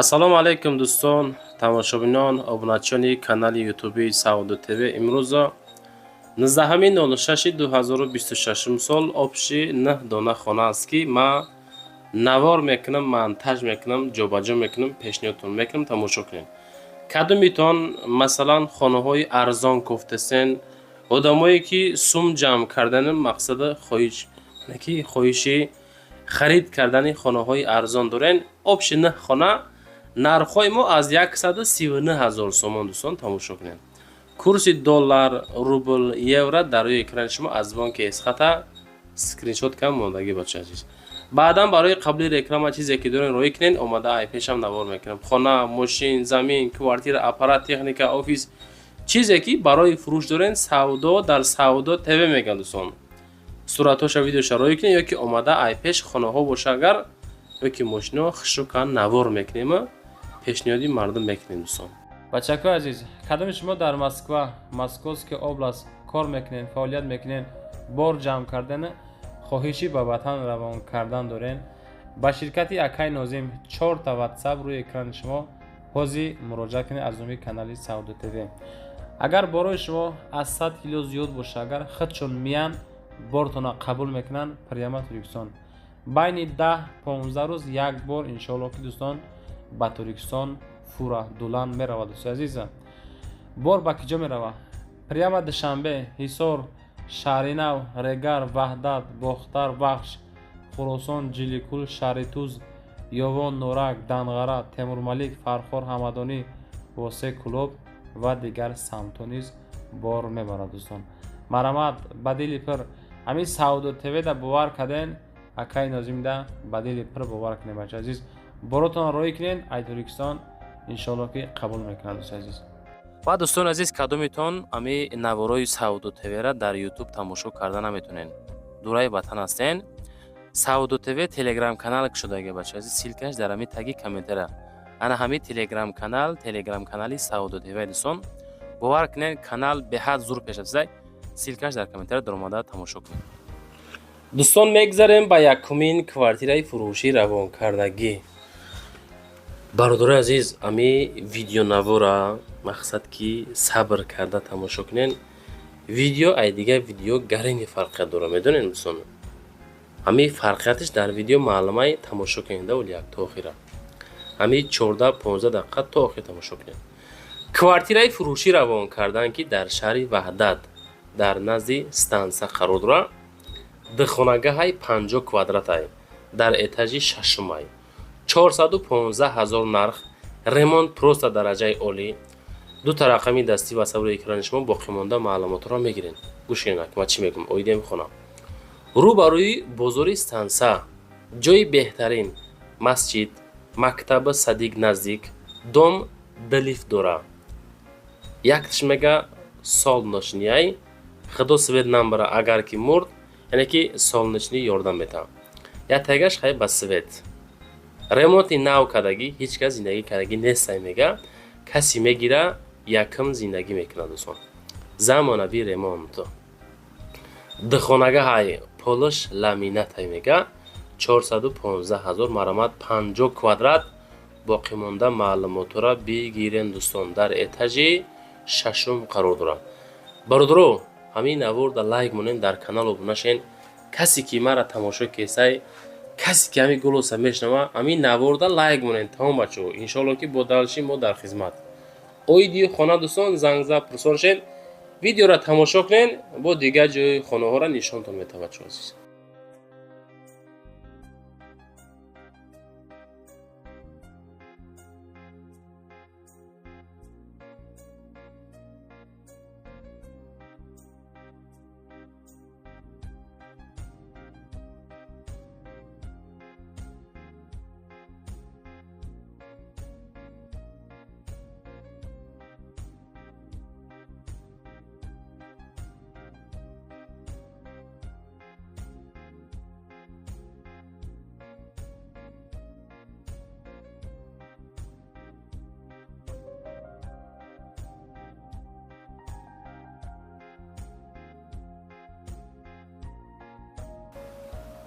Ассалому алайкум, дӯстон, тамошобинон, обуначиёни канали ютуби Савдо ТВ. Имрӯза 19.06.2026 сол общий 9 дона хона аст, ки ман навор мекунам, монтаж мекунам, ҷобаҷо мекунам, пешниҳодтон мекунам, тамошо кунед. Кадомитон, масалан, хонаҳои арзон кофтасен, одамое ки сум ҷамъ кардани мақсада хоҳиш ки хоҳиши харид кардани хонаҳои арзон дорен, общий 9 хона, нархҳои мо аз 139 ҳазор сомон. Дӯстон, тамошо кунед, курси доллар, рубл, евро дар рӯи экрани шумо, аз бонки Эсхата скриншот кам мондагӣ. Бача азиз, баъдан барои қабли реклама чизе ки дорен, роӣ кунед, омада ай пешам навор мекунам. Хона, мошин, замин, квартира, аппарат, техника, офис, чизе ки барои фурӯш дорен, савдо дар Савдо ТВ мегӯянд. Дӯстон, суратҳоша, видеоша роӣ кунед ё ки омада ай пеш хонаҳо боша агар ё ки мошинаҳо хушрӯкан навор мекунем, пешниҳоди мардум мекунем, дӯстон. Бачакои азиз, кадоми шумо дар Москва, Московский область кор мекунед, фаъолият мекунед, бор ҷамъ кардан, хоҳиши ба ватан равон кардан дорен, ба ширкати акай Нозим, чорта ватсап рӯи экрани шумо, ҳозир муроҷиат кунед. Аз номи канали Савдо ТВ, агар борои шумо аз 100 кило зиёд боша, агар худшон миян, бортона қабул мекунанд, прямо Тоҷикистон байни 10-15 рӯз як бор, иншоалло ки, дӯстон, ба Тоҷикистон фура дулан меравад. Дӯстои азиза, бор ба киҷо меравад? Прямо Душанбе, Ҳисор, Шаҳринав, Регар, Ваҳдат, Бохтар, Вахш, Хуросон, Ҷиликул, Шаҳритуз, Ёвон, Норак, Данғара, Темурмалик, Фархор, Ҳамадонӣ, Восе, Кӯлоб ва дигар самтҳо низ бор мебарад. Дӯстон, марҳамат, ба дили пир ҳамин Савдо ТВда бовар карден, акаи Нозимда ба дили пир бовар кунед. Бача азиз, боротонро роҳӣ кунед, ай Тоҷикистон иншоалло ки қабул мекунад, дӯстои азиз. Ва дӯстони азиз, кадомитон ами наворои Савдо ТВра дар Ютуб тамошо карда наметонен, дураи ватан ҳастен, Савдо ТВ телеграм канал кушодаги, бача азиз, ссылка ш дар ҳами таги комментара. Ана ҳами телеграм канал, телеграм канали Савдо ТВ. Дӯстон, бовар кунед, канал беҳад зур пешрафтаи, ссылка ш дар комментара, даромада тамошо кунед. Дӯстон, мегзарем ба якумин квартираи фурӯшӣ равонкардагӣ. Бародарои азиз, ами видеонавора мақсад ки сабр карда тамошо кунен. Видео ай дигар видео гарини фарқият дорад, медонед, дӯстон, ҳами фарқияташ дар видео маълумай. Тамошо кунед даволи як то охира, ҳами 14-15 дақиқа то охир тамошо кунед. Квартираи фурӯшӣ равон кардан, ки дар шаҳри Ваҳдат, дар назди станса қарор дорад. Духонагаҳай, 50 квадратай, дар этажи шашумай, 415 ҳазор нарх, ремонт просто дараҷаи олӣ. Дута рақами дастӣ ва саври экрани шумо, боқимонда маълумотро мегиред. Гӯш кунед, ма чӣ мегӯям оидем. Хона рӯ ба рӯи бозори станса, ҷои беҳтарин, масҷид, мактаби садик наздик. Дом ду лифт дора, якташ мега солнечный ай, худо свет намбара, агар ки мурд, яъне ки солнечный ёрдам метавад, яктагаш хай ба свет. Ремонти нав кардагӣ, ҳеҷ кас зиндагӣ кардагӣ нестай, мега, касе мегира, якм зиндагӣ мекунад. Дӯстон, замонавӣ ремонт, духонагаҳай, полш ламинатай, мега, 415 ҳазор, марамат, 50 квадрат. Боқимонда маълумотҳоро бигирен. Дӯстон, дар этажи шашум қарор дорад. Бародаро, ҳамин наворда лайк монен, дар канал обуна шен. Касе ки мара тамошо кесай, касе ки ҳамин голоса мешунава, ҳамин наворда лайк монен. Тамом, бачаҳо, иншоалло ки бо дальше мо дар хизмат. Оиди хона, дӯстон, занг зад, пурсон шен, видеоро тамошо кунен, бо дигар ҷои хонаҳоро нишонтон метавад, бачаҳо азиз.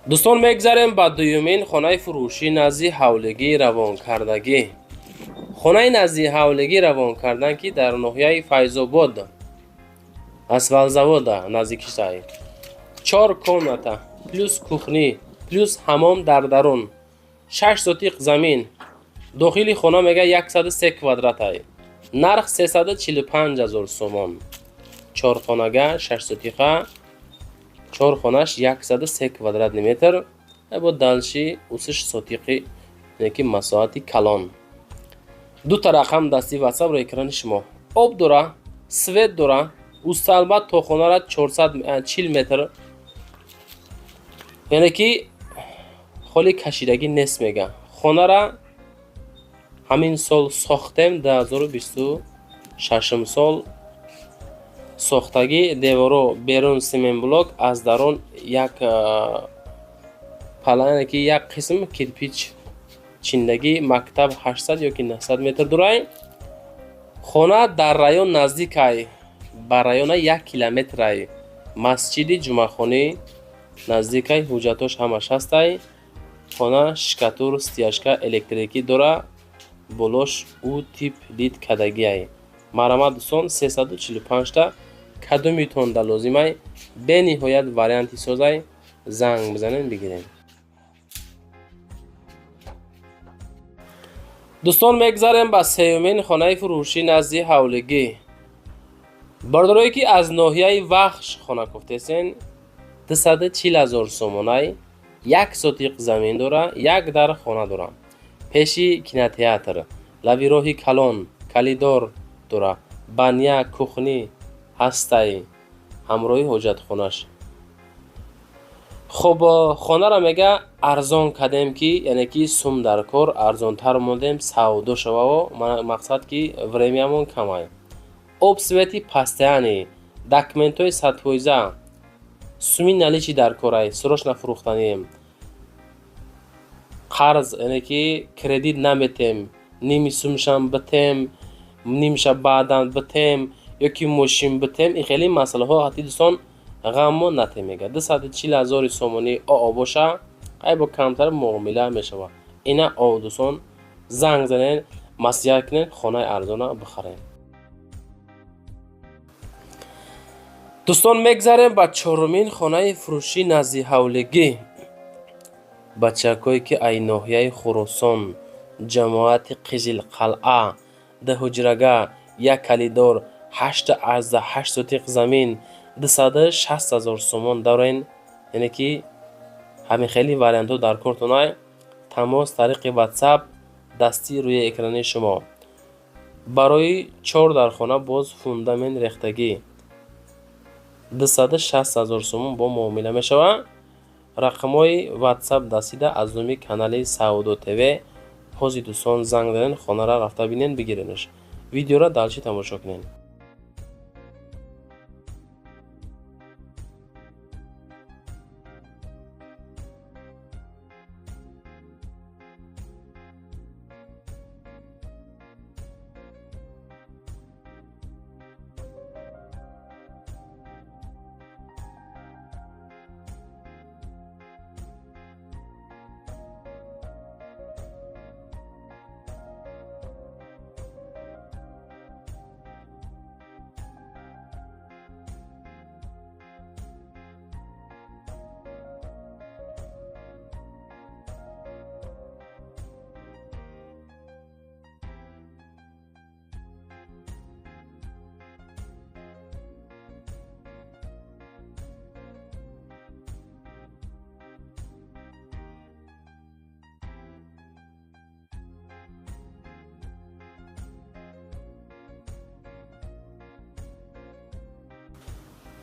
Дӯстон, мегзарем ба дуюмин хонаи фурӯшӣ назди ҳавлигии равонкардагӣ. Хонаи назди ҳавлигӣ равон кардан, ки дар ноҳияи Файзобод, асфалтзавода наздикиштай. Чор комната плюс кухня плюс ҳамом дар дарун, 6 сотиқ замин. Дохили хона мега 103 квадратай. Нарх 345 000 сомон. Чорхонага, 6 сотиқа, чор хонаш 103 квадратный метр. Бо дальше усиш сотиқи, ки масоҳати калон. Дута рақам дасти ватсап ро экрани шумо. Об дора, свет дора, усталба то хонара 440 метр, яъне ки холи кашидагӣ нест. Мега, хонара ҳамин сол сохтем, 2026 сол сохтагӣ. Деворо берун семенблок, аз дарун як пала, яъне ки як қисм кирпич чиндагӣ. Мактаб 800 ёки 900 метр дурай. Хона дар район наздикай, ба района 1 километрай. Масҷиди ҷумъахонӣ наздикай. Ҳуҷҷатош ҳамаш ҳастай. Хона штукатур, стяжка, электрикӣ дора, болош утеплить кардагиай. Марҳамат, дӯстон, 345-та кадомитонда лозимай, бениҳоят варианти созай, занг бизанем, бигирем. Дӯстон, мегзарем ба сеюмин хонаи фурӯшӣ назди ҳавлигӣ. Бардорое ки аз ноҳияи Вахш хона гуфтесен, 240 000 сомонай, 1 сотиқ замин дора, як дар хона дора, пеши кинотеатр, лаби роҳи калон, коридор дора, баня, кухня ҳастай ҳамроҳи ҳоҷатхонаш. Хуб, хонара мега арзон кардем, ки яъне ки сум дар кор арзонтар мондем, савдо шавао. Мақсад ки время мон камай. Об, свет и постоянный, документҳои 100%, суми наличный дар корай, срочно фурӯхтанием. Қарз, яъне ки кредит наметем, ними сумшам битем, нимша баъдан битем ё ки мошин битем, ин хеле масъалаҳо ҳатти, дӯстон, ғаммо натем. Мега, 240 ҳазори сомонӣ оо боша, ай бо камтар муомила мешавад. Ина о, дӯстон, занг занен, маслиҳат кунед, хонаи арзона бихарем. Дӯстон, мегзарем ба чорумин хонаи фурӯшӣ назди ҳавлигӣ. Бачакое ки ай ноҳияи Хуросон, ҷамоати Қизилқалъа, ду ҳуҷрага, як коридор, 8,8 сотиқ замин, 260 000 сомон дорен, яъне ки ҳамин хеле вариантҳо дар кортонай. Тамос тариқи ватсап дастии рӯи экрани шумо. Барои чор дархона боз фундамент рехтагӣ, 260 000 сомон бо муомила мешавад. Рақамҳои ватсап дастида аз номи канали Савдо ТВ. Ҳозир, дӯстон, занг занен, хонара рафта бинен, бигиренаш. Видеоро дальше тамошо кунед.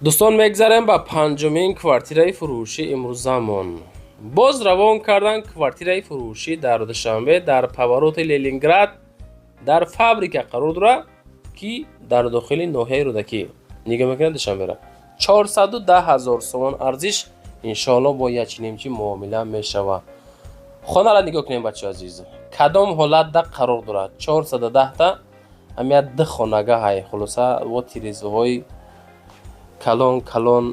Дӯстон, мегзарем ба панҷумин квартираи фурӯшӣ имрӯзамон. Боз равон кардан квартираи фурӯшӣ дар Душанбе, дар повороти Ленинград, дар фабрика қарор дорад, ки дар дохили ноҳияи Рӯдакӣ. Нигоҳ мекунед Душанбера. 410 ҳазор сомон арзиш, иншоалло бо ячинимчи муомила мешавад. Хонаро нигоҳ кунем, бачаҳо азиз, кадом ҳолатда қарор дорад. 410-та ҳамия ду хонага ҳай. Хулоса, во тирезаҳои калон калон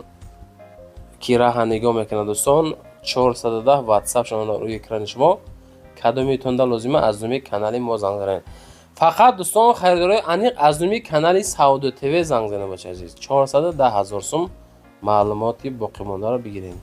ки раҳа нигоҳ мекунад. Дӯстон, 410, ватсап шумо рӯи экрани шумо. Кадомитонда лозима, аз номи канали мо занг занед. Фақат дӯстон, харидорои аниқ аз номи канали Савдо ТВ занг занед, бачаи азиз. 410 ҳазор сум, маълумоти боқимондаро бигирем.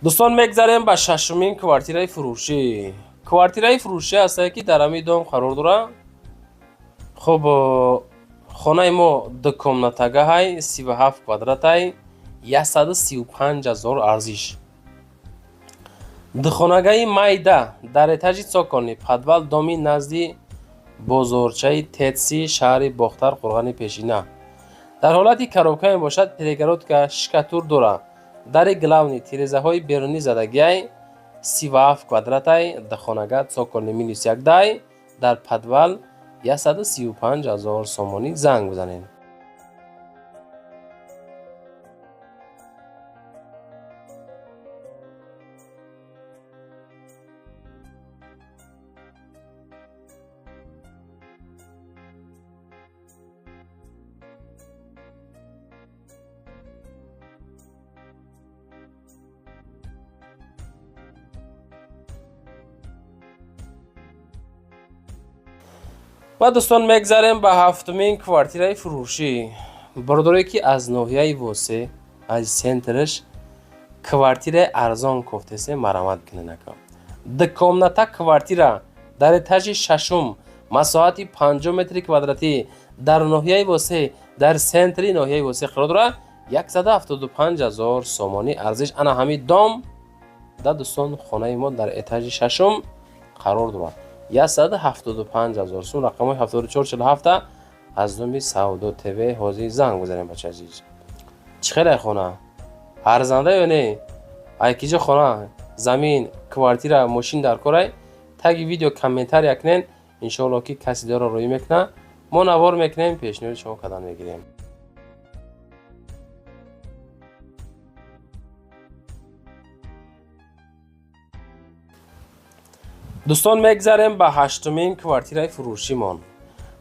Дӯстон, мегзарем ба шашумин квартираи фурӯшӣ. Квартираи фурӯшӣ ҳастае, ки дар ҳамин дом қарор дорад. Хуб, хонаи мо дукомнатагаҳай, 37 квадратай, 135 ҳазор арзиш. Духонагаи майда дар этажи цокольный, подвал доми назди бозорчаи Тетси, шаҳри Бохтар, Қурғани Пешина. Дар ҳолати коробка мебошад, перегородка, штукатур дорад. Дари главный, тирезаҳои берунӣ задагиай, 37 квадратай, духонага цокольный минус як дай, дар подвал, 135 ҳазор сомонӣ, занг бизанед. Ва дӯстон, мегзарем ба ҳафтумин квартираи фурӯшӣ. Бародарое, ки аз ноҳияи Восе, аз центраш квартираи арзон кофтесе, марамат кунед, ака. Дукомната квартира дар этажи шашум, масоҳати 50 метри квадратӣ, дар ноҳияи Восе, дар центри ноҳияи Восе қарор дорад, 175 ҳазор сомонӣ арзиш. Ана ҳамин дом да, дӯстон, хонаи мо дар этажи шашум қарор дорад, 175 ҳазор сум. Рақамҳои 7447 аз номи Савдо ТВ ҳозир занг бизанем, бача азиз. Чӣ хеле хона арзанда ё не? Айкиҷо хона, замин, квартира, мошин дар корай, таги видео комментария кунен. Иншоалло, ки каси дора рӯӣ мекуна, мо навор мекунем, пешниҳоди шумо кардан мегирем. Дӯстон, мегзарем ба ҳаштумин квартираи фурӯшимон.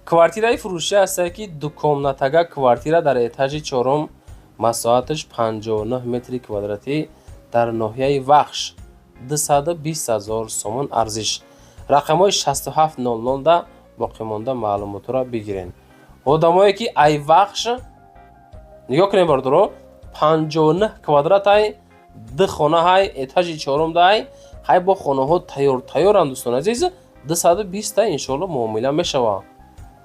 Квартираи фурӯшӣ ҳастае, ки дукомнатага квартира дар этажи чорум, масоҳаташ 59 метри квадратӣ, дар ноҳияи Вахш, 220 ҳазор сомон арзиш. Рақамҳои 6700 да боқимонда маълумотро бигирен. Одамое, ки ай Вахш, нигоҳ кунем, бародаро, 59 квадратай, ду хонаҳай, этажи чорум дай, ҳай бо хонаҳо тайёр тайёранд, дӯстони азиз. 220-та иншоалло муомила мешавад.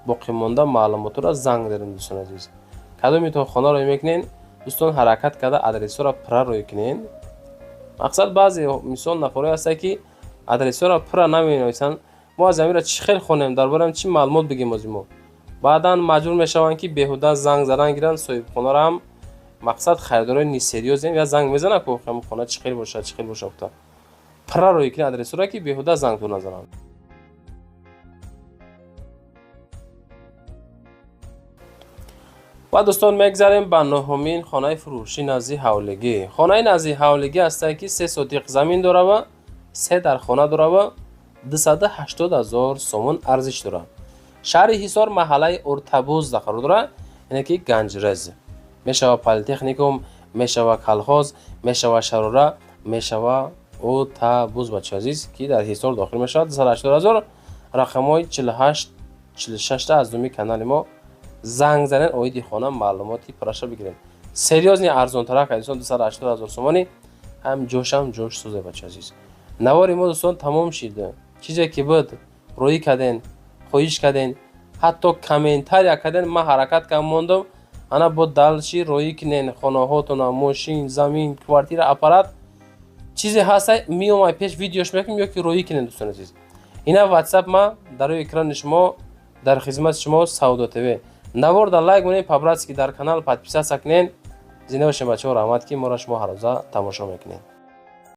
Боқимонда маълумотро занг дорем, дӯстони азиз. Кадомитон хона рӯй мекунен, дӯстон, ҳаракат карда адресҳоро пурра рӯй кунен. Мақсад, баъзе мисол нафарое ҳастанд, ки адресҳоро пурра наменависанд. Мо аз амира чӣ хел хонем, дар бораам чӣ маълумот бигем? Ози мо баъдан маҷбур мешаванд, ки беҳуда занг задан гиранд соҳибхонаро ҳам. Мақсад, харидорои несерьёзем, я занг мезанад, ку хона чӣ хел бошад, чӣ хел бошад гуфта. Пурра рӯй кунед адресҳоро, ки беҳуда зангтон назананд. Ва дӯстон, мегзарем ба нуҳумин хонаи фурӯшӣ назди ҳавлигӣ. Хонаи назди ҳавлигӣ ҳастае, ки се сотиқ замин дорава, се дархона дорава, 280 ҳазор сомон арзиш дорад. Шаҳри Ҳисор, маҳаллаи Уртабуз қарор дорад, яъне ки Ганҷрез мешава, политехникум мешава, колхоз мешава, Шарора мешава, Отабуз, бача азиз, ки дар Ҳисор дохил мешавад. 280 ҳазор, рақамҳои 48 46 аз номи канали мо занг занед, оиди хона маълумоти пурраша бигирем. Серьёзный арзонтарак, азизон, 280 ҳазор сомонӣ, ҳам ҷошам ҷош сӯзе, бача азиз. Навори мо, дӯстон, тамом шид. Чизе ки буд, рӯӣ карден, хоҳиш карден, ҳатто комментария карден, ман ҳаракат кардам, мондам. Ана бо дальше рӯӣ кунен хонаҳотона, мошин, замин, квартира, аппарат. Чизе ҳаста, меомай пеш, видеош мекунем ё ки роӣ кунем. Дӯстони азиз, ина Ватсап ма дар рӯи экрани шумо, дар хизмати шумо Савдо ТВ. Навор дар лайк монед, по-братски дар канал подписаться кунед. Зинда бошем, бачаҳо, раҳмат, ки моро шумо ҳаррӯза тамошо мекунед.